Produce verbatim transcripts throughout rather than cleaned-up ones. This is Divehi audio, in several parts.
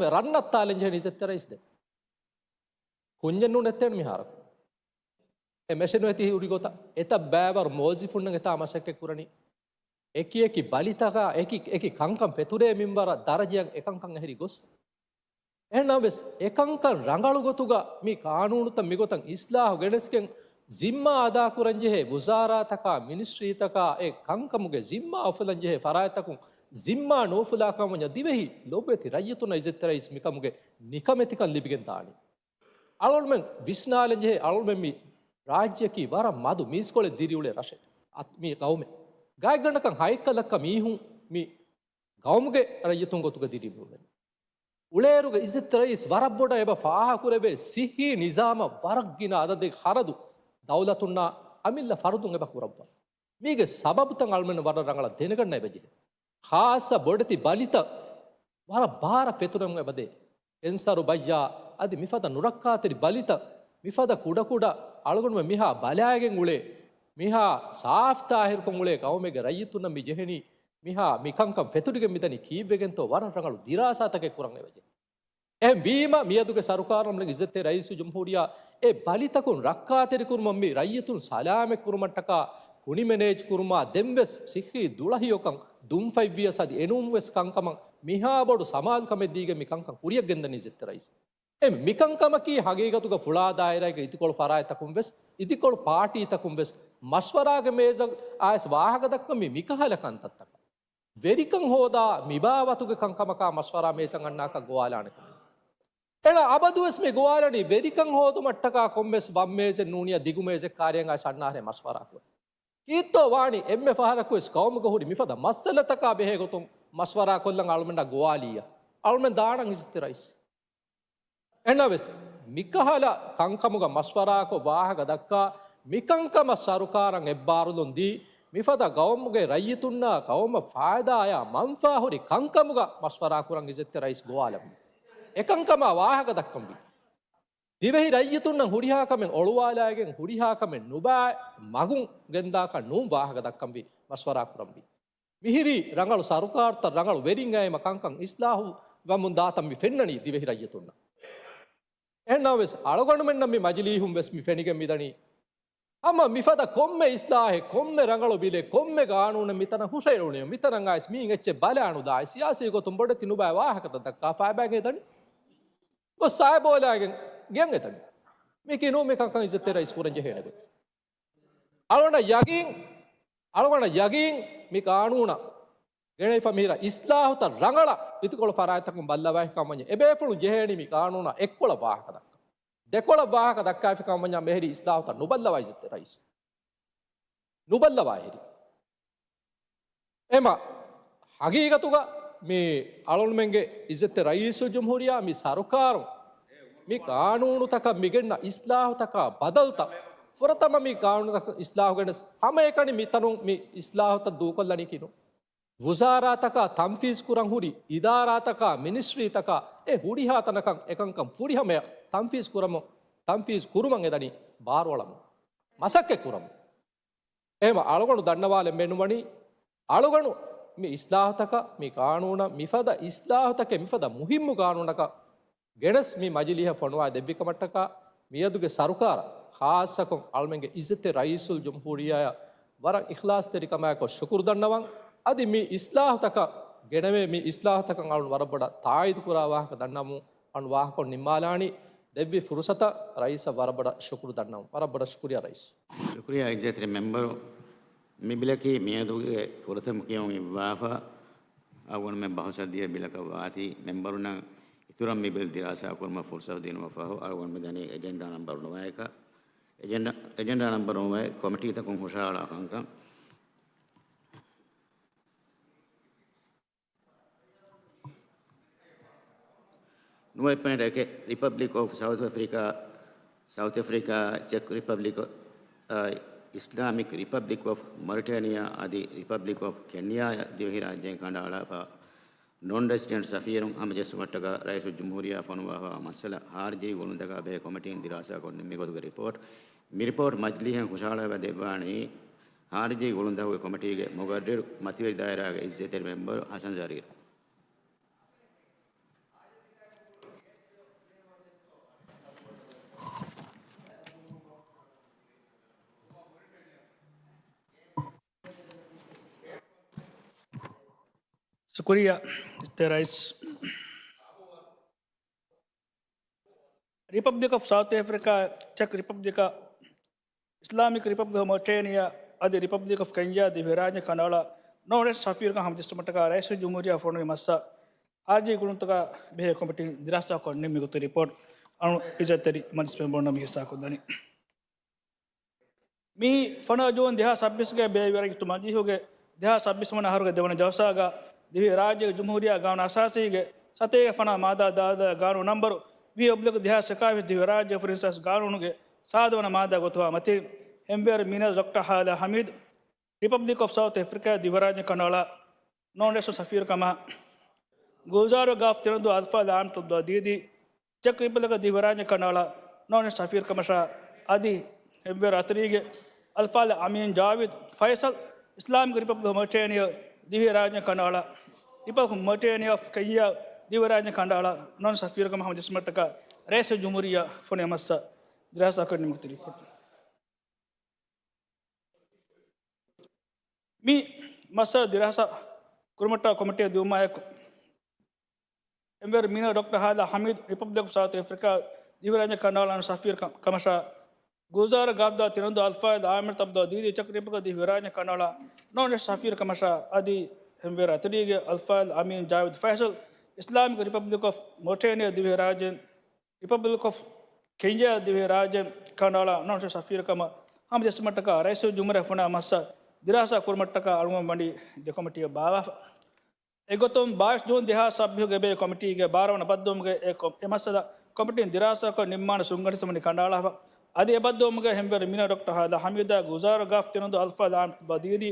ރަންނައްތާލަން ޖެހެނީ އިއްޒަތްތެރި ރައީސް ދެން. ކުންޏެއް ނޫން އެއްތޭން މިހާރަކު. އެ މެށެން ނުވެތި ހުރި ގޮތަށް އެތައް ބައިވަރު މުވައްޒިފުންނަށް އެތާ މަސައްކަތް ކުރަނީ. އެކި އެކި ބަލިތަކާ އެކި އެކި ކަންކަން ފެތުރޭ މިންވަރަށް ދަރަޖައަށް އެކަންކަން އެހެރި ގޮސް. އެހެންނަމަވެސް، އެކަންކަން ރަނގަޅު ގޮތުގަ މި ޤާނޫނުތައް މިގޮތަށް އިސްލާހު ގެނެސްގެން، ޒިންމާ އަދާކުރަންޖެހޭ ވުޒާރާތަކާ، މިނިސްޓްރީތަކާ، އެ ކަންކަމުގެ ޒިންމާ އުފުލަންޖެހޭ ފަރާތްތަކުން ޒިންމާ ނުއުފުލާކަމަށް ވަންޏާ ދިވެހި ލޮބުވެތި ރައްޔިތުންނަށް އިއްޒަތްތެރި ރައީސް މިކަމުގެ ނިކަމެތިކަން ލިބިގެން ދާނީ. އަޅުގަނޑުމެން ވިސްނާލަންޖެހޭ، އަޅުގަނޑުމެން މި ރާއްޖެއަކީ ވަރަށް މަދު މީސްކޮޅެއް ދިރިއުޅޭ ރަށެއް، އަތް-، މި ޤައުމެއް. ގާތްގަނޑަކަށް ހަތްކަލަކަށް މީހުން މި ޤައުމުގެ ރައްޔިތުން ގޮތުގަ ދިރިއުޅެނީ. އުޅޭއިރުގަ އިއްޒަތްތެރި ރައީސް ވަރަށް ބޮޑަށް އެބަ ފާހަގަކުރެވޭ ސިއްހީ ނިޒާމަށް ވަރަށް ގިނަ އަދަދެއްގެ ޚަރަދު ދައުލަތުންނާ އަމިއްލަ ފަރުދުން އެބަ ކުރައްވާ. މީގެ ސަބަބުތައް އަޅުމެން ވަރަށް ރަނގަޅަށް ދެނެގަންނަ އެބަޖެހޭ. ޚާއްޞަ ބޮޑެތި ބަލިތައް ވަރަށް ބާރަށް ފެތުރެމުން އެބަދޭ. ކެންސަރު ބައްޔާ އަދި މިފަދަ ނުރައްކާތެރި ބަލިތައް މިފަދަ ކުޑަކުޑަ އަޅުގަނޑުމެން މިހާ ބަލާގެން އުޅޭ، މިހާ ސާފްތާހިރުކޮށް އުޅޭ ޤައުމެއްގެ ރައްޔިތުންނަށް މި ޖެހެނީ، މިހާ މިކަންކަން ފެތުރިގެން މިދަނީ ކީއްވެގެންތޯ ވަރަށް ރަނގަޅު ދިރާސާތަކެއް ކުރަން އެބަޖެހޭ. އެހެންވީމަ، މިއަދުގެ ސަރުކާރުން އިއްޒަތްތެރި ރައީސުލްޖުމްހޫރިއްޔާ އެ ބަލިތަކުން ރައްކާތެރިކުރުމަށް މި ރައްޔިތުން ސަލާމަތްކުރުމަށްޓަކާ ކުނި މެނޭޖް ކުރުމާ ދެންވެސް ސިއްހީ ދުޅަހިޔޮކަން ދުންފަތްވިޔަސް އަދި އެނޫންވެސް ކަންކަމަށް މިހާ ބޮޑު ސަމާލުކަމެއް ދީގެން މި ކަންކަން ކުރިޔަށް ގެންދަނީ އިއްޒަތްތެރި ރައީސް. އެ މިކަންކަމަކީ ހަގީގަތުގަ ފުޅާ ދާއިރާގެ އިދިކޮޅު ފަރާތްތަކުން ވެސް، އިދިކޮޅު ޕާޓީތަކުން ވެސް މަޝްވަރާގެ މޭޒަށް އައިސް ވާހަކަ ދައްކަން މި މިކަހަލަ ކަންތައްތަކަށް. ވެރިކަން ހޯދާ މިބާވަތުގެ ކަންކަމަކާ މަޝްވަރާ މޭޒަށް އަންނާކަށް ގޮވާލާނެ ކަމެއް. އެނަ އަބަދުވެސް މި ގޮވާލަނީ ވެރިކަން ހޯދުމަށްޓަކާ ކޮންމެސް ވަން މޭޒެއް ނޫނިޔާ ދިގު މޭޒެއް ކާރިޔަން އައިސް އަންނާހެ މަޝްވަރާކުރަން. ކީއްތޯ ވާނީ އެންމެ ފަހަރަކުވެސް ޤައުމުގަ ހުރި މިފަދަ މައްސަލަތަކާ ބެހޭ ގޮތުން މަޝްވަރާ ކޮށްލަން އަޅުމެންނަށް ގޮވާލިއްޔާ. އަޅުމެން ދާނަން އިއްޒަތްތެރި ރައީސް. އެނަވެސް، މިކަހަލަ ކަންކަމުގަ މަޝްވަރާކޮށް ވާހަކަ ދައްކާ، މިކަންކަމަށް ސަރުކާރަށް އެއްބާރުލުން ދީ، މިފަދަ ގައުމުގެ ރައްޔިތުންނާ ގައުމަށް ފާއިދާއާ މަންފާ ހުރި ކަންކަމުގަ މަޝްވަރާ ކުރަން އިއްޒަތްތެރި ރައީސް ގޮވާލަމުން. އެކަންކަމާ ވާހަކަ ދައްކަންވީ. ދިވެހި ރައްޔިތުންނަށް ހުރިހާ ކަމެއް އޮޅުވާލާގެން ހުރިހާ ކަމެއް ނުބާ މަގުން ގެންދާކަށް ނޫން ވާހަކަ ދައްކަންވީ، މަޝްވަރާ ކުރަންވީ. މިހިރީ ރަނގަޅު ސަރުކާރުތައް ރަނގަޅު ވެރިން އައީމަ ކަންކަން އިސްލާހު ވަމުން ދާތަން މި ފެންނަނީ ދިވެހި ރައްޔިތުންނަށް. އެހެންނަމަވެސް، އަޅުގަނޑުމެންނަށް މި މަޖިލީހުން ވެސް މި ފެނިގެން މިދަނީ، ހަމަ މިފަދަ ކޮންމެ އިސްލާހެއް، ކޮންމެ ރަނގަޅު ބިލެއް، ކޮންމެ ގާނޫނެއް މިތަނަށް ހުށައެޅުނީ، މިތަނަށް އައިސް މީން އެއްޗެއް ބަލާނުދާ، ސިޔާސީ ގޮތުން ބޮޑެތި ނުބައި ވާހަކަތައް ދައްކާ ފައިބައިގެން ދަނީ. ގޮސް ސާބޯލާގެން ގެން އެދަނީ. މީކީ ނޫން މި ކަންކަން އިއްޒަތްތެރި ރައީސް ކުރަން ޖެހޭނެ ގޮތް. އަޅުގަނޑަށް ޔަގީން، އަޅުގަނޑަށް ޔަގީން މި ގާނޫނަށް ގެނައިފަ މިހިރަ އިސްލާހުތައް ރަނގަޅަށް އިދިކޮޅު ފަރާތްތަކުން ބައްލަވައިފި ކަމަށް ވަންޏާ އެބޭފުޅުން ޖެހޭނީ މި ގާނޫނަށް އެއްކޮޅަށް ވާހަކަ ދައްކަން. ދެކޮޅަށް ވާހަކަ ދައްކައިފި ކަމަށް ވަންޏާ މިހިރީ އިސްލާހުތައް ނުބައްލަވާ އިއްޒަތްތެރި ރައީސް. ނުބައްލަވާ އެހެރީ. އެމަ ހަގީގަތުގަ މި އަޅުންމެންގެ އިއްޒަތްތެރި ރައީސުލްޖުމްހޫރިއްޔާ މި ސަރުކާރުން މި ގާނޫނުތަކަށް މިގެންނަ އިސްލާހުތަކާ ބަދަލުތައް ފުރަތަމަ މި ގާނޫނުތަކަށް އިސްލާހު ގެނެސް ހަމައެކަނި މިތަނުން މި އިސްލާހުތައް ދޫކޮށްލަނީކީ ނޫން. ވުޒާރާތަކާ ތަންފީޒް ކުރަން ހުރި އިދާރާތަކާ މިނިސްޓްރީތަކާ އެ ހުރިހާ ތަނަކަށް އެކަންކަން ފުރިހަމަޔަށް ތަންފީޒް ކުރަމު، ތަންފީޒް ކުރުމަށް އެދަނީ ބާރުއަޅަމުން، މަސައްކަތް ކުރަމުން. އެހެމަ އަޅުގަނޑު ދަންނަވާލެއް ބޭނުންވަނީ، އަޅުގަނޑު މި އިސްލާހުތަކަށް، މި ގާނޫނަށް، މިފަދަ އިސްލާހުތަކެއް، މިފަދަ މުހިއްމު ގާނޫނަކަށް ގެނެސް މި މަޖިލީހަށް ފޮނުވާ ދެއްވި ކަމަށްޓަކާ، މިއަދުގެ ސަރުކާރަށް ޚާއްޞަކޮށް އަޅުމެންގެ އިއްޒަތްތެރި ރައީސުލްޖުމްހޫރިއްޔާއަށް ވަރަށް އިޚްލާޞްތެރިކަމާއެކު ޝުކުރު ދަންނަވަން. އަދި މި އިސްލާހުތަކަށް ގެނެވޭ މި އިސްލާހުތަކަށް އަޅުން ވަރަށް ބޮޑަށް ތާއީދު ކުރާ ވާހަކަ ދަންނަވަމުން އަޅުން ވާހަކަ ނިންމާލާނީ. ދެއްވި ފުރުސަތަށް ރައީސަށް ވަރަށް ބޮޑަށް ޝުކުރު ދަންނަވަން. ވަރަށް ބޮޑަށް ޝުކުރިއްޔާ ރައީސް. ޝުކުރިއްޔާ އިއްޒަތްތެރި މެމްބަރު. މި ބިލަކީ މިއަދުގެ ފުރަތަމަ ކިޔަވަން އިއްވާފަ، އަޅުގަނޑުމެން ބަހުސް ދިޔަ ބިލަކަށް ވާތީ، މެމްބަރުންނަށް އިތުރަށް މި ބިލް ދިރާސާ ކުރުމަށް ފުރުސަތު ދިނުމަށް ފަހު، އަޅުގަނޑުމެން ދަނީ އެޖެންޑާ ނަމްބަރު ނުވައެކަށް. އެޖެންޑާ، އެޖެންޑާ ނަމްބަރު ނުވައެއް ކޮމިޓީތަކުން ހުށަހަޅާ ކަންކަން. ނުވައެއް ޕޮއިންޓް އެކެއް، ރިޕަބްލިކް އޮފް ސައުތް އަފްރިކާ، ސައުތް އަފްރިކާ، ޗެކް ރިޕަބްލިކް، އާ، އިސްލާމިކް ރިޕަބްލިކް އޮފް މޮރިޓޭނިއާ އަދި ރިޕަބްލިކް އޮފް ކެންޔާ ދިވެހިރާއްޖޭން ކަނޑައަޅާފަ، ނޮން ރެސިޑެންޓް ސަފީރުން ހަމަޖެއްސުމަށްޓަކާ ރައީސުލްޖުމްހޫރިއްޔާ ފޮނުވާފަ މައްސަލަ ހާރިޖީ ގުޅުންތަކާ ބެހޭ ކޮމިޓީން ދިރާސާކޮށް ނިންމި ގޮތުގެ ރިޕޯޓް. މި ރިޕޯޓް މަޖިލީހަށް ހުށަހަޅައިފަ ދެއްވާނީ ހާރިޖީ ގުޅުންތަކުގެ ކޮމިޓީގެ މުގައްރިރު މަތިވެރި ދާއިރާގެ އިއްޒަތްތެރި މެމްބަރު ހަސަން ޒަރީރު. ޝުކުރިއްޔާ އިއްޒަތްތެރި ރައީސް. ރިޕަބްލިކް އޮފް ސައުތު އެފްރިކާ، ޗެކް ރިޕަބްލިކާ، އިސްލާމިކް ރިޕަބްލިކް އޮފް މޮރިޓޭނިއާ އަދި ރިޕަބްލިކް އޮފް ކެންޔާ ދިވެހިރާއްޖެ ކަނޑައަޅާ ނޯން ރެސިޑެންޓް ސަފީރުކަން ހަމަޖެއްސުމަށްޓަކާ ރައީސުލްޖުމްހޫރިއްޔާ ފޮނުވި މައްސަލަ ޚާރިޖީ ގުޅުންތަކާ ބެހޭ ކޮމިޓީން ދިރާސާކޮށް ނިންމި ގޮތުގެ ރިޕޯޓް އަޅުގަނޑު އިއްޒަތްތެރި މަޖިލިސް މެމްބަރުންނަށް މި ހިއްސާކޮށްދަނީ. މި ފަނަރަ ޖޫން ދެހާސް ސައްބީސްގެ ބޭއްވި ރައްޔިތު މަޖިލީހުގެ ދެހާސް ސައްބީސް ވަނަ އަހަރުގެ ދެވަނަ ޖަލްސާގަ ދިވެހި ރާއްޖޭގެ ޖުމްހޫރިއްޔާ ގާނޫނު އަސާސީގެ ސަތޭކަ ފަނަރަ މާދާ ދާދާ ގާނޫނު ނަންބަރު ވިހި އޮބްލިކް ދެހާސް އެކާވީސް ދިވެހިރާއްޖޭގެ ފޮރިން ސައިސް ގާނޫނުގެ ސާދަ ވަނަ މާދާ ގޮތުގަ މަތިން ހެންވޭރު މީނަ ޑޮކްޓަރ ހާދާ ހަމީދު ރިޕަބްލިކް އޮފް ސައުތު އެފްރިކާ ދިވެހިރާއްޖެ ކަނޑައަޅާ ނޯން ރެސިޑެންޓް ސަފީރުކަމަށް، ގުލްޒާރު ގާފް ތިނަދޫ އަލްފާޟިލް އާމިރު ތަބްދާ ދީދީ، ޗެކް ރިޕަބްލިކް ދިވެހިރާއްޖެ ކަނޑައަޅާ ނޯން ރެސިޑެންޓް ސަފީރުކަމަށާ އަދި ހެންވޭރު އަތެރީގެ އަލްފާޟިލް އަމީން ޖާވިދް ފައިސަލް، އިސްލާމިކް ރިޕަބްލިކް އޮފް މޮރިޓޭނިއާ ދިވެހިރާއްޖެ ކަނޑައަޅާ ރިޕަބްލިކް އޮފް މޮރިޓޭނިއާ އޮފް ކެންޔާ ދިވެހިރާއްޖެ ކަނޑައަޅާ ނޯން ރެސިޑެންޓް ސަފީރުކަމަށް ހަމަޖެއްސުމަށްޓަކާ ރައީސުލްޖުމްހޫރިއްޔާ ފޮނުވި މައްސަލަ ދިރާސާކޮށް ނިންމި ގޮތުގެ ރިޕޯޓް. މި މައްސަލަ ދިރާސާ ކުރުމަށްޓަކާ ކޮމިޓީއަށް ދިއުމާއެކު، ހެންވޭރު މީނަ ޑޮކްޓަރ ހާދާ ހަމީދު ރިޕަބްލިކް އޮފް ސައުތު އެފްރިކާ ދިވެހިރާއްޖެ ކަނޑައަޅާ ނޯން ރެސިޑެނޓް ސަފީރު ކަ-، ކަމަށާ، ގުލްޒާރު ގާފްދާ ތިނަދޫ އަލްފާޟިލް އާމިރު ތަބްދާ ދީދީ ޗެކް ރިޕަބްލިކް ދިވެހިރާއްޖެ ކަނޑައަޅާ ނޯން ރެސިޑެންޓް ސަފީރު ކަމަށާ އަދި ހެންވޭރު އަތެރީގެ އަލްފާޟިލް އަމީން ޖާވިދް ފައިސަލް، އިސްލާމިކް ރިޕަބްލިކް އޮފް މޮރިޓޭނިއާ ދިވެހިރާއްޖެ ރިޕަބްލިކް އޮފް ކެންޔާ ދިވެހިރާއްޖެ ކަނޑައަޅާ ނޯން ރެސިޑެންޓް ސަފީރުކަމަށް ހަމަޖެއްސުމަށްޓަކާ ރައީސުލްޖުމްހޫރިއްޔާ ފޮނުވި މައްސަލަ ދިރާސާ ކުރުމަށްޓަކާ އަޅުގަނޑުމެން ވަނީ ދެ ކޮމިޓީއަށް ބާއްވާފަ. އެގޮތުން ބާވީސް ޖޫން ދެހާސް ސައްބީސްގެ ބޭއްވި ކޮމިޓީގެ ބާރަ ވަނަ ބައްދަލުވުމުގައި އެ ކޮ-، އެ މައްސަލަ ކޮމިޓީން ދިރާސާކޮށް ނިންމާނެ ސުންގަނޑި ސަމަނި ކަނޑައަޅާފަ. އަދި އެ ބައްދަލުވުމުގައި ހެންވޭރު މީނަ ޑޮކްޓަރ ހާދާ ހަމީދާ ގުލްޒާރު ގާފް ތިނަދޫ އަލްފާޟިލް އާމިރު ތަބްދާ ދީދީ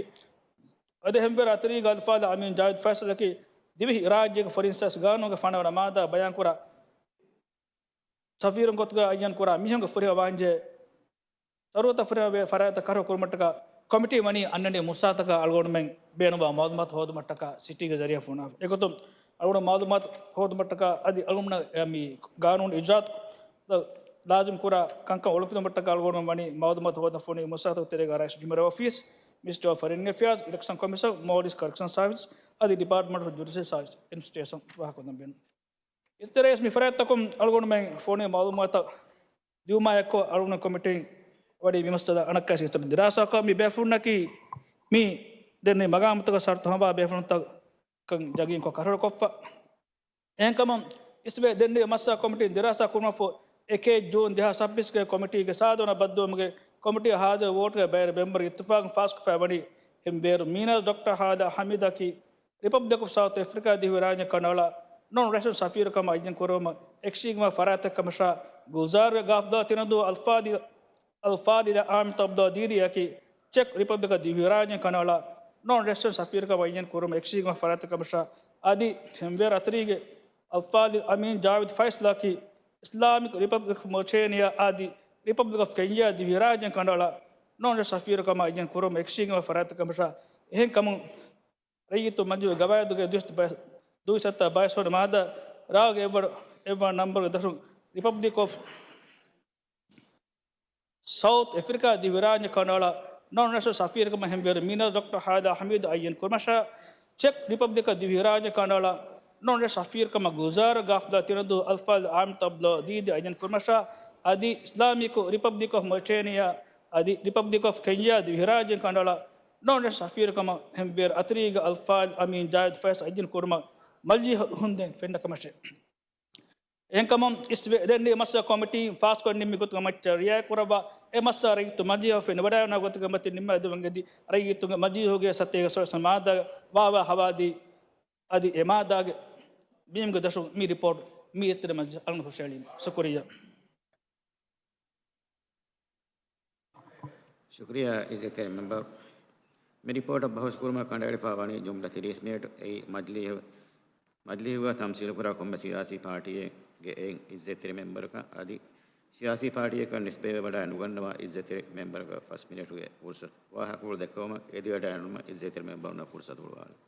އަދި ހެންވޭރު އަތެރީގެ އަލްފާޟިލް އަމީން ޖާވިދް ފައިސަލްއަކީ ދިވެހިރާއްޖޭގެ ފޮރިން ސައިސް ގާނޫނުގެ ފަނަރަ ވަނަ މާދާ ބަޔާންކުރާ ސަފީރުން ގޮތުގަ އައްޔަން ކުރާ މީހުންގެ ފުރިހަމަ ވާންޖެހޭ ސަރުވަތަށް ފުރިހަމަވޭ ފަރާތްތައް ކަރަހު ކުރުމަށްޓަކާ ކޮމިޓީ ވަނީ އަންނަނީ މުއްސާތަކަށް އަޅުގަނޑުމެން ބޭނުންވާ މައުލޫމާތު ހޯދުމަށްޓަކާ ސިޓީގެ ޒަރީއާ ފޮނުވާ. އެގޮތުން އަޅުގަނޑު މައުލޫމާތު ހޯދުމަށްޓަކާ އަދި އަޅުގަނޑު މި ގާނޫނު އިޖްރާއަތު ލާޒިމް ކުރާ ކަންކަން އޮޅުންފިލުމަށްޓަކާ އަޅުގަނޑު ވަނީ މައުލޫމާތު ހޯދަން ފޮނުވި މުއްސާތަކު ތެރޭގަ ރައީސުލްޖުމްހޫރިއްޔާ އޮފީސް، މިނިސްޓްރީ އޮފް ފޮރިން އެފެއާޒް، އިލެކްޝަން ކޮމިޝަން، މޯލްޑިވްސް ކަރެކްޝަން ސާވިސް އަދި ޑިޕާޓްމަންޓް އޮފް ޖުޑިޝަލް ސާވިސް އެޑްމިނިސްޓްރޭޝަން ފާހަގަކޮށްދޭން ބޭނުން. އިއްޒަތްތެރި ރައީސް މި ފަރާތްތަކުން އަޅުގަނޑުމެން ފޮނުވި މައުލޫމާތަށް ދިއުމާއެއްކޮށް އަޅުގަނޑު ކޮމިޓީން ވަނީ މި މައްސަލަ އަނެއްކާވެސް އިތުރަށް ދިރާސާކޮށް މި ބޭފުޅުންނަކީ މި ދެންނެވި މަގާމުތަކަށް ޝަރުތު ހަމަވާ ބޭފުޅުންތަކަށް ޖަގީންކޮށް ކަރަރުކޮށްފަ. އެހެންކަމުން އިސްވެ ދެންނެވި މައްސަލަ ކޮމިޓީން ދިރާސާ ކުރުމަށްފަހު އެކެއް ޖޫން ދެހާސް ސައްބީސްގެ ކޮމިޓީގެ ސާދަ ވަނަ ބައްދަލުވުމުގެ ކޮމިޓީ ހާޒަރު ވޯޓުގެ ބައިވެރި މެމްބަރު އިއްތިފާގުން ފާސްކޮށްފައި ވަނީ ހެންވޭރު މީނަ ޑޮކްޓަރ ހާދާ ހަމީދަކީ ރިޕަބްލިކް އޮފް ސައުތު އެފްރިކާ ދިވެހިރާއްޖެ ކަނޑައަޅާ ނޯން ރެސިޑެންޓް ސަފީރުކަމަށް އައްޔަން ކުރުމަށް އެކަށީގެންވާ ފަރާތްތަކުގެ ކަމަށާ ގުލްޒާރުގެ ގާފްދާ ތިނަދޫ އަލްފާޟިލް އަލްފާޟިލް އާމިރު ތަބްދާ ދީދީއަކީ ޗެކް ރިޕަބްލިކަށް ދިވެހިރާއްޖެ ކަނޑައަޅާ ނޯން ރެސިޑެންޓް ސަފީރުކަމަށް އައްޔަން ކުރުމަށް އެކަށީގެންވާ ފަރާތްތަކުގެ ކަމަށާ އަދި ހެންވޭރު އަތެރީގެ އަލްފާޟިލް އަމީން ޖާވިދް ފައިސަލްއަކީ އިސްލާމިކް ރިޕަބްލިކް އޮފް މޮރިޓޭނިއާ އަދި ރިޕަބްލިކް އޮފް ކެންޔާ ދިވެހިރާއްޖެ ކަނޑައަޅާ ނޯން ރެސިޑެންޓް ސަފީރުކަމަށް އައްޔަން ކުރުމަށް އެކަށީގެންވާ ފަރާތްތަކުގެ ކަމަށާ. އެހެންކަމުން ރައްޔިތު މަޖިލީހުގެ ގަވާއިދުގެ ދުއިސައްތަ ބާވީސް ވަނަ މާއްދާ ރާގެ އެއްވަނަ، އެއްވަނަ ނަންބަރުގެ ދަށުން ރިޕަބްލިކް އޮފް ސައުތް އެފްރިކާ ދިވެހިރާއްޖެ ކަނޑައަޅާ ނޯން ރެސިޑެންޓް ސަފީރުކަމަށް ހެންވޭރު މީނަ ޑޮކްޓަރ ހާދާ ހަމީދު އައްޔަން ކުރުމަށާ، ޗެކް ރިޕަބްލިކަށް ދިވެހިރާއްޖެ ކަނޑައަޅާ ނޯން ރެސިޑެންޓް ސަފީރުކަމަށް ގުލްޒާރު ގާފްދާ ތިނަދޫ އަލްފާޟިލް އާމިރު ތަބްދާ ދީދީ އައްޔަން ކުރުމަށާ، އަދި އިސްލާމިކު ރިޕަބްލިކް އޮފް މޮރިޓޭނިއާ އަދި ރިޕަބްލިކް އޮފް ކެންޔާ ދިވެހިރާއްޖެ ކަނޑައަޅާ ނޯން ރެސިޑެންޓް ސަފީރުކަމަށް ހެންވޭރު އަތެރީގެ އަލްފާޟިލް އަމީން ޖާވިދް ފައިސަލް އައްޔަން ކުރުމަށް މަޖިލީހުން ހުންދެން ފެންނަ ކަމަށެވެ. އެހެންކަމުން އިސްވެ ދެންނެވި މައްސަލަ ކޮމިޓީން ފާސްކޮށް ނިންމި ގޮތުގެ މައްޗަށް ރިއާޔަތް ކުރައްވާ، އެ މައްސަލަ ރައްޔިތު މަޖިލީހަށް ފެނިވަޑައިގަންނަވާ ގޮތުގެ މަތިން ނިންމާ ދެވަން އެދި ރައްޔިތުންގެ މަޖިލީހުގެ ސަތޭކަ ސަތޭކަ މާއްދާގެ ވާވާ ހަވާލުވި އަދި އެ މާއްދާގެ ބިމުގެ ދަށުން މި ރިޕޯޓް މި އިއްޒަތްތެރި މަޖިލީހަށް އަޅުގަނޑު ހުށައެޅީމަ. ޝުކުރިއްޔާ. ޝުކުރިއްޔާ އިއްޒަތްތެރި މެމްބަރު. މި ރިޕޯޓަށް ބަހުސް ކުރުމަށް ކަނޑައެޅިފަ ވަނީ ޖުމްލަ ތިރީސް މިނެޓް. އެއީ މަޖިލީހު، މަޖިލީހުގަ ތަމްސީލުކުރާ ކޮންމެ ސިޔާސީ ޕާޓީއެއްގެ އެއް އިއްޒަތްތެރި މެމްބަރަކަށް އަދި ސިޔާސީ ޕާޓީއަކަށް ނިސްބަތްވެވަޑައި ނުގަންނަވާ އިއްޒަތްތެރި މެމްބަރަކަށް ފަސް މިނެޓުގެ ފުރުސަތު. ވާހަކަފުޅު ދެއްކެވުމަށް އެދިވަޑައިނުން އިއްޒަތްތެރި މެމްބަރުންނަށް ފުރުސަތު ހުޅުވާލަން.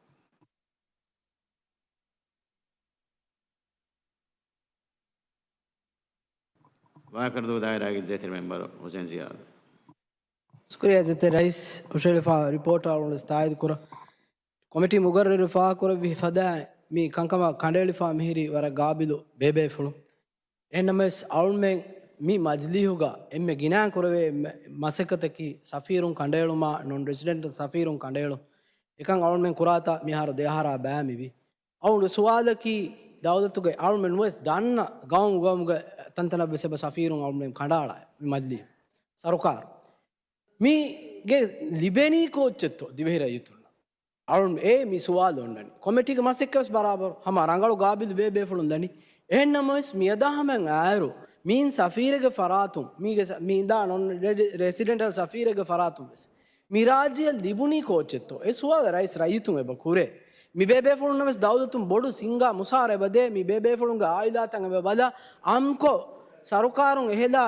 ވާހަކަރަދޫ ދާއިރާގެ އިއްޒަތްތެރި މެމްބަރު ހުސެން ޒިޔާދު. ޝުކުރިއްޔާ އިއްޒަތްތެރި ރައީސް. ހުށައެޅިފަ ރިޕޯޓަށް އަޅުގަނޑު ވެސް ތާއީދު ކުރަން. ކޮމިޓީ މުގައްރަރު ފާހަގަކުރެއްވި ފަދައިން މި ކަންކަމަށް ކަނޑައެޅިފާ މިހިރީ ވަރަށް ގާބިލު ބޭބޭފުޅުން. އެހެންނަމަވެސް އަޅުމެން މި މަޖިލީހުގަ އެންމެ ގިނައިން ކުރެވޭ މަ-، މަސައްކަތަކީ ސަފީރުން ކަނޑައެޅުމާ، ނޮން ރެޒިޑެންޓަލް ސަފީރުން ކަނޑައެޅުން. އެކަން އަޅުމެން ކުރާތާ މިހާރު ދެއަހަރާ ބައި މިވީ. އަޅުގަނޑު ސުވާލަކީ ދައުލަތުގެ އަޅުމެން ނުވެސް ދަންނަ ގައުމު ގައުމުގެ ތަންތަނަށްވެސް އެބަ ސަފީރުން އަޅުމެން ކަނޑައަޅާ މި މަޖިލީހު. ސަރުކާރު މީގެ ލިބެނީ ކޯއްޗެއްތޯ ދިވެހި ރައްޔިތުންނަށް؟ އަޅުން އޭ މި ސުވާލު އޮންނަނީ. ކޮމެޓީގެ މަސައްކަތްވެސް ބަރާބަރު ހަމަ ރަނގަޅު ގާބިލު ބޭބޭފުޅުން ދަނީ. އެހެން ނަމަވެސް މިއަދާ ހަމައަށް އާއިރު މީން ސަފީރެއްގެ ފަރާތުން މީގެ ސަ-، މީ އިންދާ ނޮން ރެ-، ރެސިޑެންޓަލް ސަފީރެއްގެ ފަރާތުން ވެސް މި ރާއްޖެއަށް ލިބުނީ ކޯއްޗެއްތޯ؟ އެ ސުވާލަށް ރައީސް ރައްޔިތުން އެބަ ކުރޭ. މި ބޭބޭފުޅުންނަށް ވެސް ދައުލަތުން ބޮޑު ސިންގާ މުސާރަ އެބަ ދޭ، މި ބޭބޭފުޅުންގެ އާއިލާތައް އެބަ ބަލާ، އާއްމުކޮށް ސަރުކާރުން އެހެލާ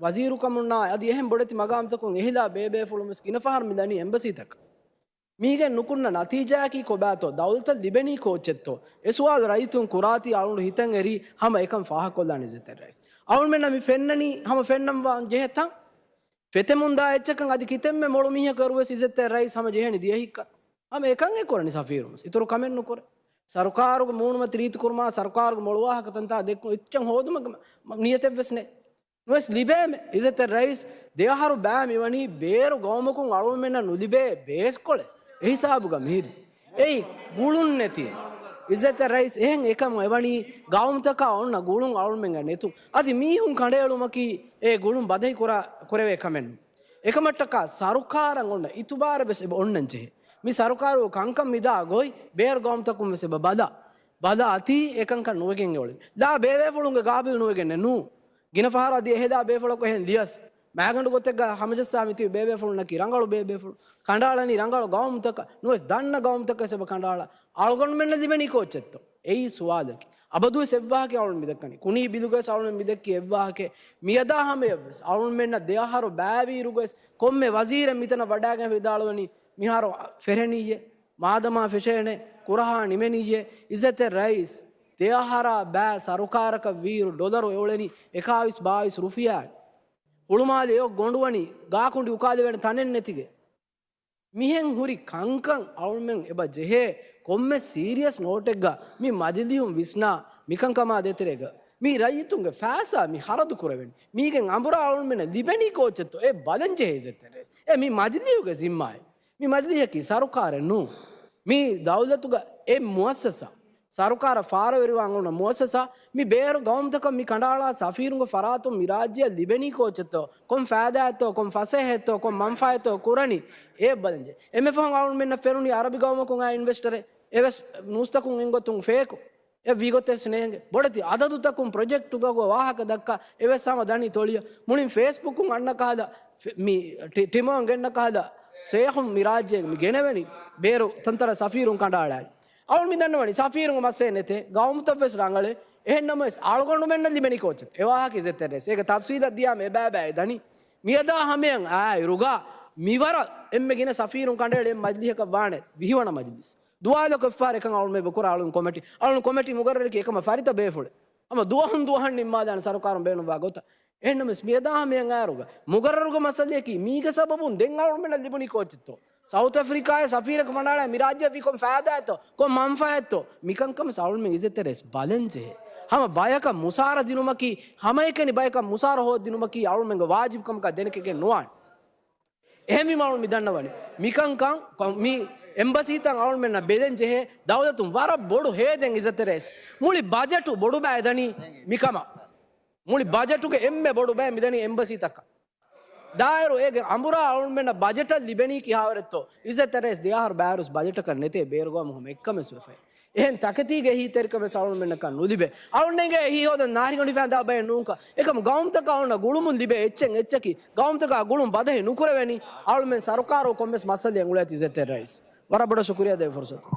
ވަޒީރުކަމުންނާ އަދި އެހެން ބޮޑެތި މަގާމްތަކުން އެހެލާ ބޭބޭފުޅުން ވެސް ގިނަ ފަހަރު މި ދަނީ އެމްބަސީތަކަށް. މީގެ ނުކުންނަ ނަތީޖާއަކީ ކޮބާތޯ؟ ދައުލަތަށް ލިބެނީ ކޯއްޗެއްތޯ؟ އެ ސުވާލު ރައްޔިތުން ކުރާތީ އަޅުގަނޑު ހިތަށް އެރީ ހަމަ އެކަން ފާހަގަކޮށްލާނެ އިއްޒަތްތެރި ރައީސް. އަޅުމެންނަށް މި ފެންނަނީ ހަމަ ފެންނަންވާން ޖެހޭ ތަން. ފެތެމުންދާ އެއްޗަކަށް އަދި ކިތަންމެ މޮޅު މީހަކަށް އިއްޒަތްތެރި ރައީސް ހަމަ ޖެހޭނީ ދިޔަހިއްކަ. ހަމަ އެކަން އެ ކުރަނީ ސަފީރުން ވެސް. އިތުރު ކަމެއް ނުކުރޭ. ސަރުކާރުގެ މޫނުމަތި ރީތިކުރުމާ، ސަރުކާރުގެ މޮޅު ވާހަކަތަންތާ ދެއްކުން އެއްޗެއް ހޯދުމަށް މަ-، ނިޔަތެއްވެސް ނެތް. ނުވެސް ލިބޭމެ. އިއްޒަތްތެރި ރައީސް ދެއަހަރު ބައި މިވަނީ ބޭރު ގައުމަކުން އަޅުމެންނަށް ނުލިބޭ ބޭސްކޮޅެއް. އެ ހިސާބުގަ މިހިރީ. އެއީ ގުޅުން ނެތި. އިއްޒަތްތެރި ރައީސް އެހެން އެކަމަށް އެވަނީ ގައުމުތަކާ އޮންނަ ގުޅުން އަޅުމެންގަ ނެތުން. އަދި މީހުން ކަނޑައެޅުމަކީ އެ ގުޅުން ބަދަހި ކުރާ، ކުރެވޭ ކަމެއް ނޫން. އެކަމަށްޓަކާ ސަރުކާރަށް އޮންނަ އިތުބާރެއް ވެސް އެބަ އޮންނަން ޖެހޭ. މި ސަރުކާރު ކަންކަން މިދާ ގޮތް ބޭރު ގައުމުތަކުން ވެސް އެބަ ބަލާ. ބަލާ އަތީ އެކަންކަން ނުވެގެން އެ އުޅެނީ. ލާ ބޭބޭފުޅުންގެ ގާބިލް ނުވެގެންނެއް ނޫ. ގިނަ ފަހަރު އަދި އެހެލާ ބޭފުޅަކު އެހެން ލިޔަސް. މައިގަނޑު ގޮތެއްގަ ހަމަޖައްސާ މިތިބި ބޭބޭފުޅުންނަކީ ރަނގަޅު ބޭބޭފުޅު. ކަނޑައަޅަނީ ރަނގަޅު ގައުމުތަކަށް. ނުވެސް ދަންނަ ގައުމުތަކަށް ވެސް އެބަ ކަނޑައަޅާ. އަޅުގަނޑުމެންނަށް ލިބެނީ ކޯއްޗެއްތޯ؟ އެއީ ސުވާލަކީ. އަބަދުވެސް އެއްވާހަކައެއް އަޅުން މިދައްކަނީ. ކުނީ ބިލުގަވެސް އަޅުން މިދެއްކީ އެއްވާހަކައެއް. މިއަދާ ހަމަޔަށްވެސް އަޅުންމެންނަށް ދެއަހަރު ބައިވީއިރުގަވެސް ކޮންމެ ވަޒީރެއް މިތަނަށް ވަޑައިގެން ވިދާޅުވަނީ މިހާރު ފެށެނިއްޔޭ، މާދަމާ ފެށޭނެ، ކުރަހާ ނިމެނިއްޔޭ. އިއްޒަތްތެރި ރައީސް ދެއަހަރާ ބައި ސަރުކާރަކަށް ވީއިރު ޑޮލަރު އެއުޅެނީ އެކާވީސް ބާވީސް ރުފިޔާ. ހުޅުމާލެ އެއޮށް ގޮނޑުވަނީ ގާކުނޑި އުކާލެވޭނެ ތަނެއް ނެތިގެން. މިހެން ހުރި ކަންކަން އަޅުމެން އެބަ ޖެހޭ ކޮންމެ ސީރިއަސް ނޯޓެއްގަ މި މަޖިލީހުން ވިސްނާ މިކަންކަމާ ދޭތެރޭގަ މި ރައްޔިތުންގެ ފައިސާ މި ހަރަދު ކުރެވެން. މީގެން އަނބުރާ އަޅުމެންނަށް ލިބެނީ ކޯއްޗެއްތޯ އެ ބަލަން ޖެހޭ އިއްޒަތްތެރި ރައީސް. އެ މި މަޖިލީހުގެ ޒިންމާއެއް. މި މަޖިލީހަކީ ސަރުކާރެއް ނޫން. މީ ދައުލަތުގަ އެއް މުއައްސަސާ. ސަރުކާރަށް ފާރަވެރިވާން އޮންނަ މުއައްސަސާ. މި ބޭރު ގައުމުތަކަށް މި ކަނޑައަޅާ ސަފީރުންގެ ފަރާތުން މި ރާއްޖެއަށް ލިބެނީ ކޯއްޗެއްތޯ؟ ކޮން ފައިދާއެއްތޯ؟ ކޮން ފަސޭހައެއްތޯ؟ ކޮން މަންފާއެއްތޯ ކުރަނީ؟ އެ ބަލަންޖެ. އެންމެ ފަހުން އަޅުމެންނަށް ފެނުނީ އަރަބި ގައުމަކުން އައި އިންވެސްޓަރެއް. އެވެސް ނޫސްތަކުން އެނގޮތުން ފޭކު. އެ ވީގޮތެއް ނޭނގެ. ބޮޑެތި އަދަދުތަކުން ޕްރޮޖެކްޓުތަކުގެ ވާހަކަ ދައްކާ އެވެސް ހަމަ ދަނީ ތޮޅިއަށް. މުޅިން ފޭސްބުކުން އަންނަ ކަހަލަ، ފެ-، މި ޓި-، ޓިމޯން ގެންނަ ކަހަލަ ސޭހުން މި ރާއްޖޭގެ މި ގެނެވެނީ ބޭރު ތަންތަނަށް ސަފީރުން ކަނޑައަޅާ. އަޅުން މި ދަންނަވަނީ ސަފީރުންގެ މައްސަލައެއް ނެތޭ، ގައުމުތައް ވެސް ރަނގަޅޭ. އެހެން ނަމަވެސް އަޅުގަނޑުމެންނަށް ލިބެނީ ކޯއްޗެއް؟ އެ ވާހަކަ އިއްޒަތްތެރި ރައީސް. އޭގެ ތަފްސީލަށް ދިޔާމަ އެބައިބައި ދަނީ. މިއަދާ ހަމަޔަށް އާއިރުގަ މިވަރަށް އެންމެ ގިނަ ސަފީރުން ކަނޑައެޅި އެއް މަޖިލީހަކަށް ވާނެ ވިހިވަނަ މަޖިލީސް. ދުވާލަކޮށްފާރެކަން އަޅުން އެބަ ކުރާ އަޅުން ކޮމެޓީ. އަޅުން ކޮމެޓީ މުގައްރަރަކީ އެކަމަށް ފަރިތަ ބޭފުޅެއް. ހަމަ ދުވަހުން ދުވަހަށް ނިންމާލާނެ ސަރުކާރުން ބޭނުންވާ ގޮތަށް. އެހެންނަމަވެސް މިއަދާ ހަމަޔަށް އާއިރުގަ މުގައްރަރުގެ މައްސަލަޔަކީ މީގެ ސަބަބުން ދެން އަޅުމެންނަށް ލިބުނީ ކޯއްޗެއްތޯ؟ ސައުތު އަފްރިކާއަށް ސަފީރަކު ފަނޑާޅާ މި ރާއްޖެއަށް ވީ ކޮން ފައިދާއެއްތޯ؟ ކޮން މަންފާއެއްތޯ؟ މިކަންކަން އަޅުމެން އިއްޒަތްތެރި ރައީސް ބަލަން ޖެހޭ. ހަމަ ބަޔަކަށް މުސާރަ ދިނުމަކީ، ހަމައެކަނި ބަޔަކަށް މުސާރަ ހޯދިނުމަކީ އަޅުމެންގެ ވާޖިބުކަމަކަށް ދެނެކެގެން ނުވާނެ. އެހެންވީމަ އަޅުން މި ދަންނަވަނީ މިކަންކަން ކޮ-، މި އެމްބަސީތައް އަޅުމެންނަށް ބެލެން ޖެހޭ. ދައުލަތުން ވަރަށް ބޮޑު ހޭދައެއް އިއްޒަތްތެރި ރައީސް. މުޅި ބަޖެޓު ބޮޑުބައި ދަނީ މިކަމަށް. މުޅި ބަޖެޓުގެ އެންމެ ބޮޑު ބައެއް މިދަނީ އެމްބަސީތަކަށް. ދާއިރު އޭގެ އަނބުރާ އަޅުމެންނަށް ބަޖެޓަށް ލިބެނީ ކިހާވަރެއްތޯ؟ އިއްޒަތްތެރި ރައީސް ދެއަހަރު ބައިވެރިވެސް ބަޖެޓަކަށް ނެތޭ ބޭރުގައުމު ހަމަ އެއްކަމެއް ސުވެފައި. އެހެން ތަކެތީގެ އެހީތެރިކަމެއް އަޅުމެންނަކަށް ނުލިބޭ. އަޅުންނެނގޭ އެހީ ހޯދަން ނާރިގަނޑި ފައިދާ ބައެއް ނޫންކަ. އެކަމު ގައުމުތަކާ އޮންނަ ގުޅުމުން ލިބޭ އެއްޗެއް އެއްޗަކީ ގައުމުތަކާ ގުޅުން ބަދަހި ނުކުރެވެނީ. އަޅުމެން ސަރުކާރު ކޮންމެސް މައްސަލައެއް އުޅޭތީ އިއްޒަތްތެރި ރައީސް. ވަރަށް ބޮޑަށް ޝުކުރިޔާ ދޭ ފުރުސަތު.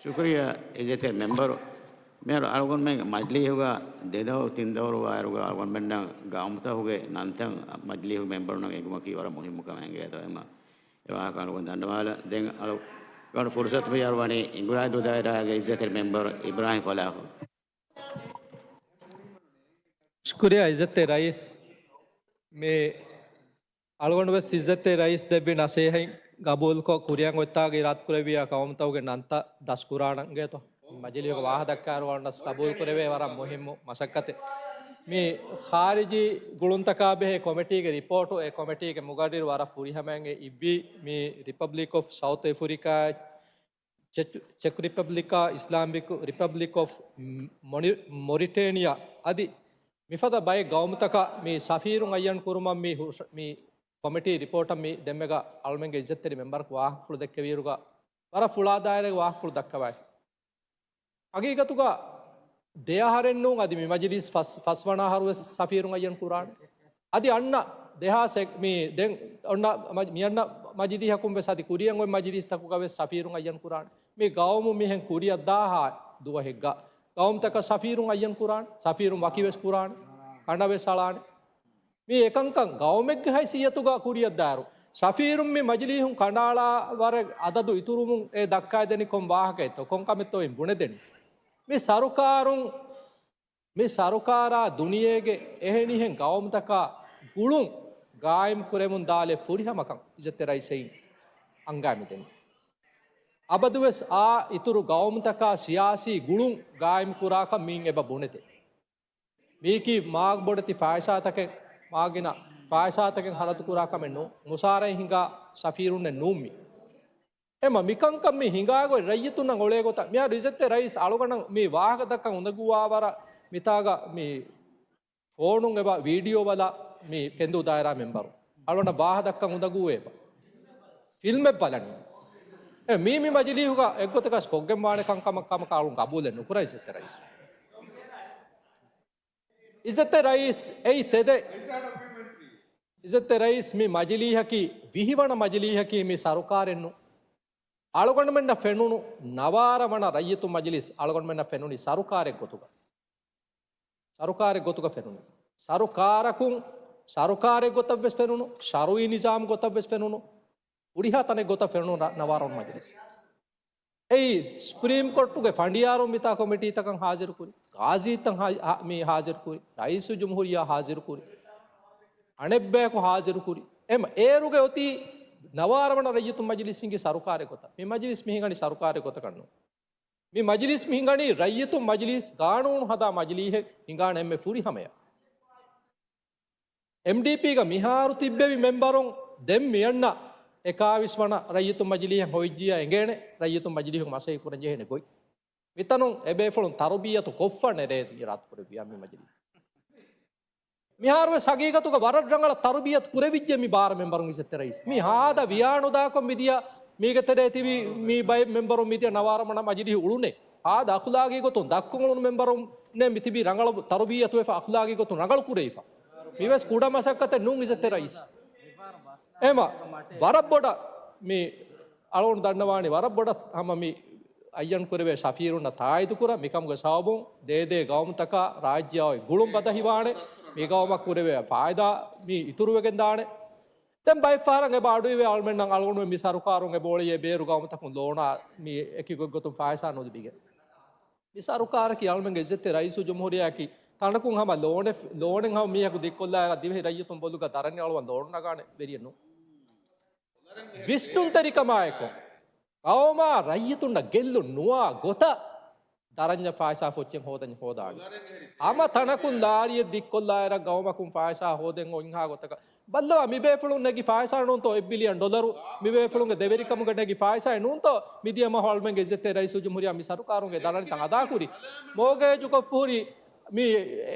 ޝުކުރިއްޔާ އިއްޒަތްތެރި މެމްބަރު. މިހާރު އަޅުގަނޑުމެން މަޖިލީހުގަ ދެ ދައުރު ތިން ދައުރު ވާއިރުގަ އަޅުގަނޑުމެންނަށް ގައުމުތަކުގެ ނަންތައް މަޖިލީހު މެމްބަރުންނަށް އެނގުމަކީ ވަރަށް މުހިއްމު ކަމެއް ހިނގޭތޯ އެމަ. އެ ވާހަކަ އަޅުގަނޑު ދަންނަވާލަ. ދެން އަޅުގަނޑު ފުރުސަތު މިހާރު ވަނީ އިނގުރާދޫ ދާއިރާގެ އިއްޒަތްތެރި މެމްބަރު އިބްރާހިމް ފަލާހު. ޝުކުރިއްޔާ އިއްޒަތްތެރި ރައީސް. މި އަޅުގަނޑު ވެސް އިއްޒަތްތެރި ރައީސް ދެއްވި ނަސޭހަތް ގަބޫލުކޮށް، ކުރިއަށް އޮތްތާގަ އިރާދަކުރެއްވިޔާ ޤައުމުތަކުގެ ނަންތައް ދަސްކުރާނަން އިނގޭތޯ. މަޖިލީހުގެ ވާހަކަ ދައްކާއިރު އަޅުގަނޑަށް ގަބޫލުކުރެވޭ ވަރަށް މުހިއްމު މަސައްކަތެއް. މި ޚާރިޖީ ގުޅުންތަކާ ބެހޭ ކޮމިޓީގެ ރިޕޯޓު، އެ ކޮމިޓީގެ މުގައްރިރު ވަރަށް ފުރިހަމައިން އެ އިއްވީ މި ރިޕަބްލިކް އޮފް ސައުތު އެފްރިކާ، ޗެކް، ޗެކް ރިޕަބްލިކާ، އިސްލާމިކް ރިޕަބްލިކް އޮފް މޮނި-، މޮރިޓޭނިއާ އަދި މިފަދަ ބައެއް ގައުމުތަކަށް މި ސަފީރުން އައްޔަން ކުރުމަށް މި ހުށަ-، މި ކޮމިޓީ ރިޕޯޓަށް މި ދެންމެގަ އަޅުމެންގެ އިއްޒަތްތެރި މެމްބަރަކު ވާހަކަފުޅު ދެއްކެވިއިރުގަ ވަރަށް ފުޅާ ދާއިރާގެ ވާހަކަފުޅު ދައްކަވައިފި. ހަގީގަތުގަ ދެ އަހަރެއް ނޫން އަދި މި މަޖިލީސް ފަސް، ފަސްވަނަ އަހަރު ވެސް ސަފީރުން އައްޔަން ކުރާނެ. އަދި އަންނަ ދެހާސް އެ-، މި ދެން އޮންނަ މަ-، މި އަންނަ މަޖިލީހަކުން ވެސް އަދި ކުރިއަށް އޮތް މަޖިލީސްތަކުގަ ވެސް ސަފީރުން އައްޔަން ކުރާނެ. މި ގައުމު މިހެން ކުރިއަށް ދާހާ ދުވަހެއްގަ ގައުމުތަކަށް ސަފީރުން އައްޔަން ކުރާނެ. ސަފީރުން ވަކިވެސް ކުރާނެ. ކަނޑަވެސް އަޅާނެ. މި އެކަންކަން ގައުމެއްގެ ހައިސިއްޔަތުގަ ކުރިއަށްދާއިރު، ސަފީރުން މި މަޖިލީހުން ކަނޑައަޅާ ވަރަށް އަދަދު އިތުރުވުމުން އެ ދައްކާދެނީ ކޮން ވާހަކައެއްތޯ؟ ކޮން ކަމެއްތޯ އިން ބުނެދެނީ؟ މި ސަރުކާރުން، މި ސަރުކާރާ ދުނިޔޭގެ އެހެނިހެން ގައުމުތަކާ ގުޅުން ގާއިމް ކުރެވުން ދާލެއް ފުރިހަމަކަން އިއްޒަތްތެރި ރައީސް އެއިން އަންގާ މިދެނީ. އަބަދުވެސް އާ އިތުރު ގައުމުތަކާ ސިޔާސީ ގުޅުން ގާއިމް ކުރާކަށް މިއިން އެބަ ބުނެދޭ. މީކީ މާ ބޮޑެތި ފައިސާތަކެއް، މާ ގިނަ ފައިސާތަކެއް ހަރަދު ކުރާ ކަމެއް ނޫން. މުސާރައެއް ހިނގާ ސަފީރުންނެއް ނޫން މި. އެމަ މިކަންކަން މި ހިނގާގޮތް ރައްޔިތުންނަށް އޮޅޭ ގޮތަށް މިހާރު އިއްޒަތްތެރި ރައީސް އަޅުގަނޑަށް މި ވާހަކަ ދައްކަން އުނދަގޫވާ ވަރަށް މިތާގަ މި ފޯނުން އެބަ ވީޑިއޯ ބަލާ މި ކެނދޫ ދާއިރާ މެމްބަރު. އަޅުގަނޑަށް ވާހަކަ ދައްކަން އުނދަގޫވޭ އެބަ. ފިލްމެއް ބަލަނީ. އެ މީ މި މަޖިލީހުގަ އެއްގޮތަކަށް ކޮށްގެން ވާނެ ކަންކަމަށް ކަމަކަށް އަޅުން ގަބޫލެއް ނުކުރަން އިއްޒަތްތެރި ރައީސް. އިއްޒަތްތެރި ރައީސް އެއީ ތެދެއް. އިއްޒަތްތެރި ރައީސް މި މަޖިލީހަކީ ވިހި ވަނަ މަޖިލީހަކީ މި ސަރުކާރެއް ނޫން. އަޅުގަނޑުމެންނަށް ފެނުނު ނަވާރަ ވަނަ ރައްޔިތު މަޖިލީސް އަޅުގަނޑުމެންނަށް ފެނުނީ ސަރުކާރެއް ގޮތުގަ. ސަރުކާރެއް ގޮތުގަ ފެނުނު. ސަރުކާރަކުން، ސަރުކާރެއް ގޮތަށް ވެސް ފެނުނު، ޝަރުއީ ނިޒާމް ގޮތަށް ވެސް ފެނުނު، ހުރިހާ ތަނެއް ގޮތަށް ފެނުނު ރަ-، ނަވާރަ ވަނަ މަޖިލީސް. އެއީ ސުޕްރީމް ކޯޓުގެ ފަނޑިޔާރުން މިތާ ކޮމިޓީތަކަށް ހާޒިރުކުރި، ގާޒީތައް ހާ-، ހާ-، މި ހާޒިރުކުރި، ރައީސުލްޖުމްހޫރިއްޔާ ހާޒިރުކުރި، އަނެއްބަޔަކު ހާޒިރުކުރި. އެމަ އޭރުގެ އޮތީ ނަވާރަ ވަނަ ރައްޔިތު މަޖިލީސް ހިނގި ސަރުކާރެއް ގޮތަށް. މި މަޖިލީސް މި ހިނގަނީ ސަރުކާރެއް ގޮތަކަށް ނޫން. މި މަޖިލީސް މި ހިނގަނީ ރައްޔިތު މަޖިލީސް، ގާނޫނު ހަދާ މަޖިލީހެއް ހިނގާނެ އެންމެ ފުރިހަމަޔަށް. އެމްޑީޕީގަ މިހާރު ތިއްބެވި މެމްބަރުން ދެން މިއަންނަ އެކާވީސް ވަނަ ރައްޔިތު މަޖިލީހަށް ހޮވިއްޖިޔާ އެނގޭނެ ރައްޔިތު މަޖިލީހުން މަސައްކަތް ކުރަން ޖެހޭނެ ގޮތް. މިތަނުން އެބޭފުޅުން ތަރުބިޔަތު ކޮށްފަ ނެރޭ އިރާދަ ކުރެއްވިޔާ މި މަޖިލީހުން. މިހާރުވެސް ހަގީގަތުގަ ވަރަށް ރަނގަޅަށް ތަރުބިޔަތު ކުރެވިއްޖެ މި ބާރަ މެމްބަރުން އިއްޒަތްތެރި ރައީސް. މި ހާދަ ވިޔާނުދާކޮށް މިދިޔަ މީގެ ތެރޭ ތިބި މި ބައެއް މެމްބަރުން މިދިޔަ ނަވާރަ ވަނަ މަޖިލީހު އުޅުނޭ. ހާދަ އަޚުލާގީ ގޮތުން ދަށްކޮށް އުޅުނު މެމްބަރުންނޭ މި ތިބީ ރަނގަޅު ތަރުބިޔަތުވެފަ އަޚުލާގީ ގޮތުން ރަނގަޅު ކުރެވިފަ. މިވެސް ކުޑަ މަސައްކަތެއް ނޫން އިއްޒަތްތެރި ރައީސް. އެމަ ވަރަށް ބޮޑަށް މި އަޅުގަނޑު ދަންނަވާނީ ވަރަށް ބޮޑަށް ހަމަ މި އައްޔަން ކުރެވޭ ސަފީރުންނަށް ތާއީދު ކުރަން. މިކަމުގެ ސަބަބުން ދޭދޭ ގައުމުތަކާ ރާއްޖެއާ އޮތް ގުޅުން ބަދަހިވާނެ. މި ގައުމަށް ކުރެވޭ ފާއިދާ މި އިތުރުވެގެން ދާނެ. ދެން ބައެއް ފަހަރަށް އެބަ އަޑުއިވޭ އަޅުމެންނަށް އަޅުގަނޑުމެން މި ސަރުކާރުން އެބަ އުޅެޔޭ ބޭރު ގައުމުތަކުން ލޯނާ މި އެކި ގޮތްގޮތުން ފާއިސާ ނުލިބިގެން. މި ސަރުކާރަކީ އަޅުމެންގެ އިއްޒަތްތެރި ރައީސުލްޖުމްހޫރިއްޔާއަކީ ތަނަކުން ހަމަ ލޯނެއް، ލޯނެއް ހަމަ މީހަކު ދިއްކޮށްލާއިރަށް ދިވެހި ރައްޔިތުން ބޮލުގަ ދަރަނި އަޅުވަން ލޯނު ނަގާނެ ވެރިއެއް ނޫން. ވިސްނުންތެރިކަމާއެކު، ގައުމާ ރައްޔިތުންނަށް ގެއްލުން ނުވާ ގޮތަށް ދަރަންޏަށް ފާއިސާ ފޮއްޗެއް ހޯދަން ހޯދާނެ. ހަމަ ތަނަކުން ލާރިއެއް ދިއްކޮށްލާއިރަށް ގައުމަކުން ފާއިސާ ހޯދެން އޮތްހާ ގޮތަކަށް. ބައްލަވާ، މިބޭފުޅުން ނެގި ފާއިސާ ނޫންތޯ އެއް ބިލިއަން ޑޮލަރު؟ މިބޭފުޅުންގެ ދެވެރިކަމުގަ ނެގި ފާއިސާއެއް ނޫންތޯ؟ މިދިޔަ މަހު އަޅުމެންގެ އިއްޒަތްތެރި ރައީސުލްޖުމްހޫރިއްޔާ މި ސަރުކާރުންގެ ދަރަނިތައް އަދާކުރި. މޯގޭޖުކޮށްފަހުރި މި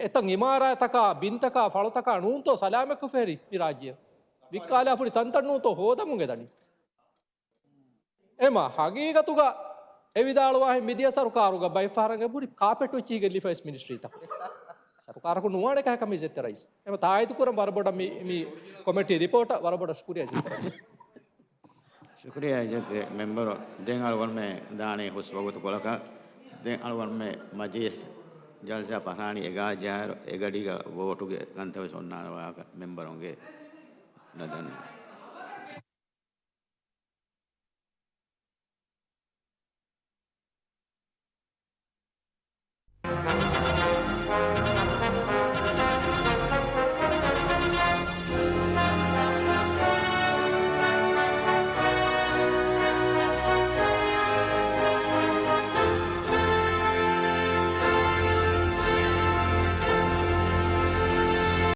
އެތައް އިމާރާތަކާ، ބިންތަކާ، ފަޅުތަކާ ނޫންތޯ ސަލާމަތްކޮށްފަހެރި މި ރާއްޖެ؟ ވިއްކާލާފަހުރި ތަންތަން ނޫންތޯ ހޯދަމުން އެދަނީ؟ އެމަ ހަގީގަތުގަ އެ ވިދާޅުވާހެން މިދިޔަ ސަރުކާރުގަ ބައެއް ފަހަރަށް އެބުރި ކާޕެޓް އޮތްޗިހިގެ ލިފައިސް މިނިސްޓްރީތައް. ސަރުކާރަކު ނުވާނެ ކަހަކަ މި އިއްޒަތްތެރި ރައީސް. އެމަ ތާއީދު ކުރަން ވަރަށް ބޮޑަށް މި، މި ކޮމިޓީ ރިޕޯޓަށް ވަރަށް ބޮޑަށް ޝުކުރިއްޔާ އިއްޒަތްތެރި ރައީސް. ޝުކުރިއްޔާ އިއްޒަތްތެރި މެމްބަރު. ދެން އަޅުގަނޑުމެން ދާނީ ހުސް ވަގުތުކޮޅަކަށް. ދެން އަޅުގަނޑުމެން މަޖިލިސް ޖަލްސާ ފަށާނީ އެގާ ޖަހާއިރު އެގަޑީގަ ވޯޓުގެ ކަންތައް ވެސް އޮންނާނެ ވާހަކަ މެމްބަރުންގެ ނަދަން.